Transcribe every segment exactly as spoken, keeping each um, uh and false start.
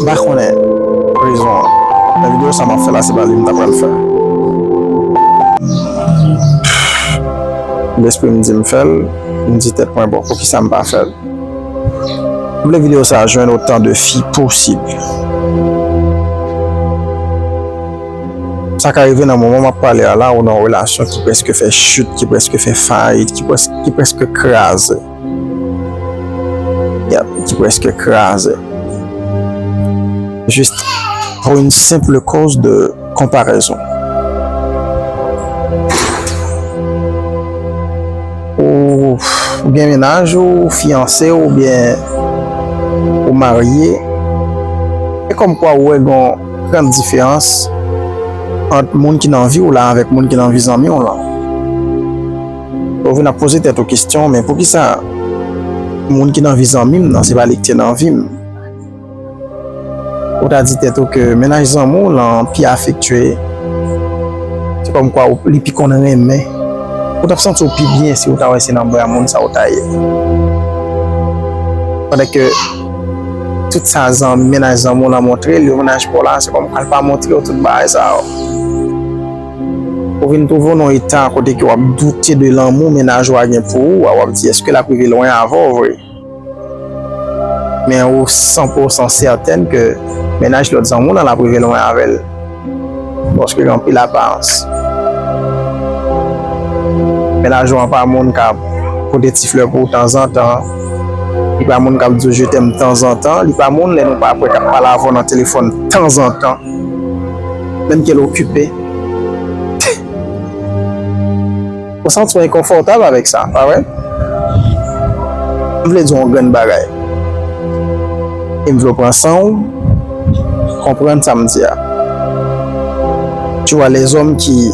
M pa konnen rezon an. Men videyo sa m ap fè la, se pa li m ta pral fè. Lespri m di m fè l, m di tèt mwen, bon, poukisa m pa fè l? M vle videyo sa a jwenn otan de fi posib. Sa ka rive nan moman m ap pale a la, ou nan yon relasyon ki prèske fè chit, ki prèske fè fayit, ki près-, ki prèske kraze. Yep, ki prèske kraze. Juste pour une simple cause de comparaison. Ou, ou gen mennaj ou, ou fiyanse oubyen ou marye. E kòmkwa ou wè gon gran diferans ant moun ki nan vi w la avèk moun ki nan vi zanmi w lan. Ou vin ap poze tèt ou kesyon, men poukisa moun ki nan vi zanmi m nan, se pa li ki te nan vi m? Ou ta di tèt ou ke mennaj zanmi w lan pi afektye, se kòmkwa ou, li pi konn renmen. Ou t ap santi w pi byen si w ta wè se nan bra moun sa ou ta ye. Pandan ke tout sa zanmi, mennaj zanmi w lan montre l, yo mennaj pa w la, se kòmkwa l pa montre w tout bagay sa yo. Ou vin twouve w nan yon eta kote ke w ap doute de lanmou mennaj ou a gen pou ou a, w ap di, èske l ap rive lwen avè w vre? Men ou san pousan sètèn ke mennaj lòt zanmi w lan l ap rive lwen avè l. Paske gen anpil aparans. Mennaj ou an pa moun k ap pote ti flè pou ou tanzantan. Li pa moun k ap di w je t'aime tanzantan. Li pa moun lè nou pa prè k ap pale avè w nan telefòn tanzantan. Menm ke l okipe. Ou santi w enkonfòtab avèk sa, pa vre? M vle di w yon grenn bagay. E m vle w pran san w, konprann sa m di a. Tu vois, les hommes qui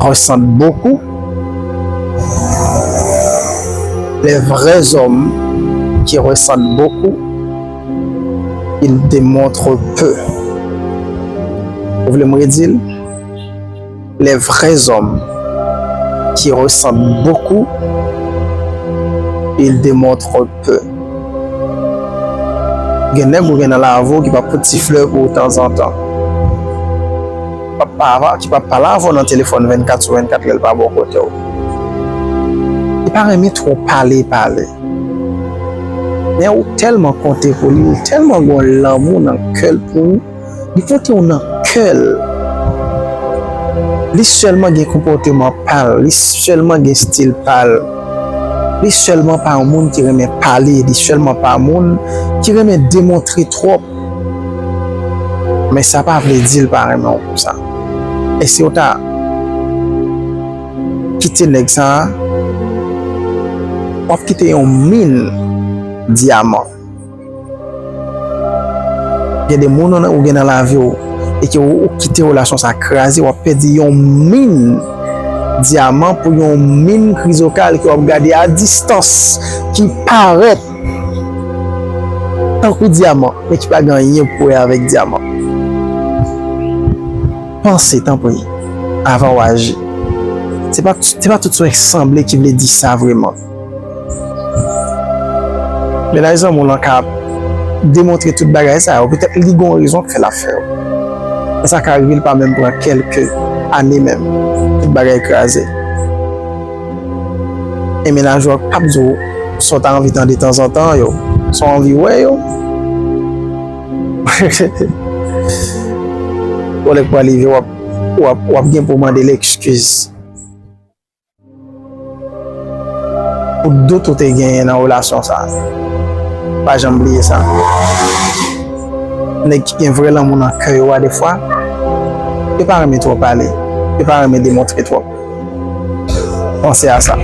ressentent beaucoup, les vrais hommes qui ressentent beaucoup, ils démontrent peu. Ou vle m redi l? Les vrais hommes qui ressentent beaucoup, ils démontrent peu. Gen nèg ou gen nan lavi w ki p ap pote ti flè pou ou tanzantan. P ap pa ava-, ki p ap pale avè w nan telefòn vennkat sou vennkat lè l pa bò kote w. Li pa renmen twò pale, pale. Men ou tèlman konte pou li, ou tèlman gen yon lanmou nan kè l pou ou, li pote w nan kè l. Li sèlman gen konpòteman pa l, li sèlman gen stil pa l. Li sèlman pa yon moun ki renmen pale, li sèlman pa moun ki renmen demontre twòp. Men sa pa vle di l pa renmen w konsa. E si w ta kite nèg sa a, w ap kite yon min dyaman. Gen de moun ou gen nan lavi w e ke ou, ou kite relasyon sa kraze, w ap pèdi yon min dyaman pou yon min krizokal ke w ap gade a distans, ki parèt tankou dyaman, men ki pa gen anyen pou wè avèk dyaman. Panse, tanpri, avan w aji. Se pa, se pa tout sa w sanble ki vle di sa vrèman. Mennaj zanmi w lan ka demontre tout bagay sa yo. Petèt li gen yon rezon k fè l ap fè yo. Men sa ka rive l pa menm pran kèlke ane menm. Tout bagay kraze. E mennaj ou a p ap di w sa w ta anvi tande tanzantan yo. Sa w anvi wè yo. Yon lè k pral rive, w ap, w ap, w ap gen pou w mande l ekskiz. Pou dout ou te genyen nan relasyon sa a. Pa janm bliye sa. Nèg ki gen vrè lanmou nan kè yo a, defwa, yo pa renmen twò pale. Yo pa renmen demontre twòp. Panse a sa.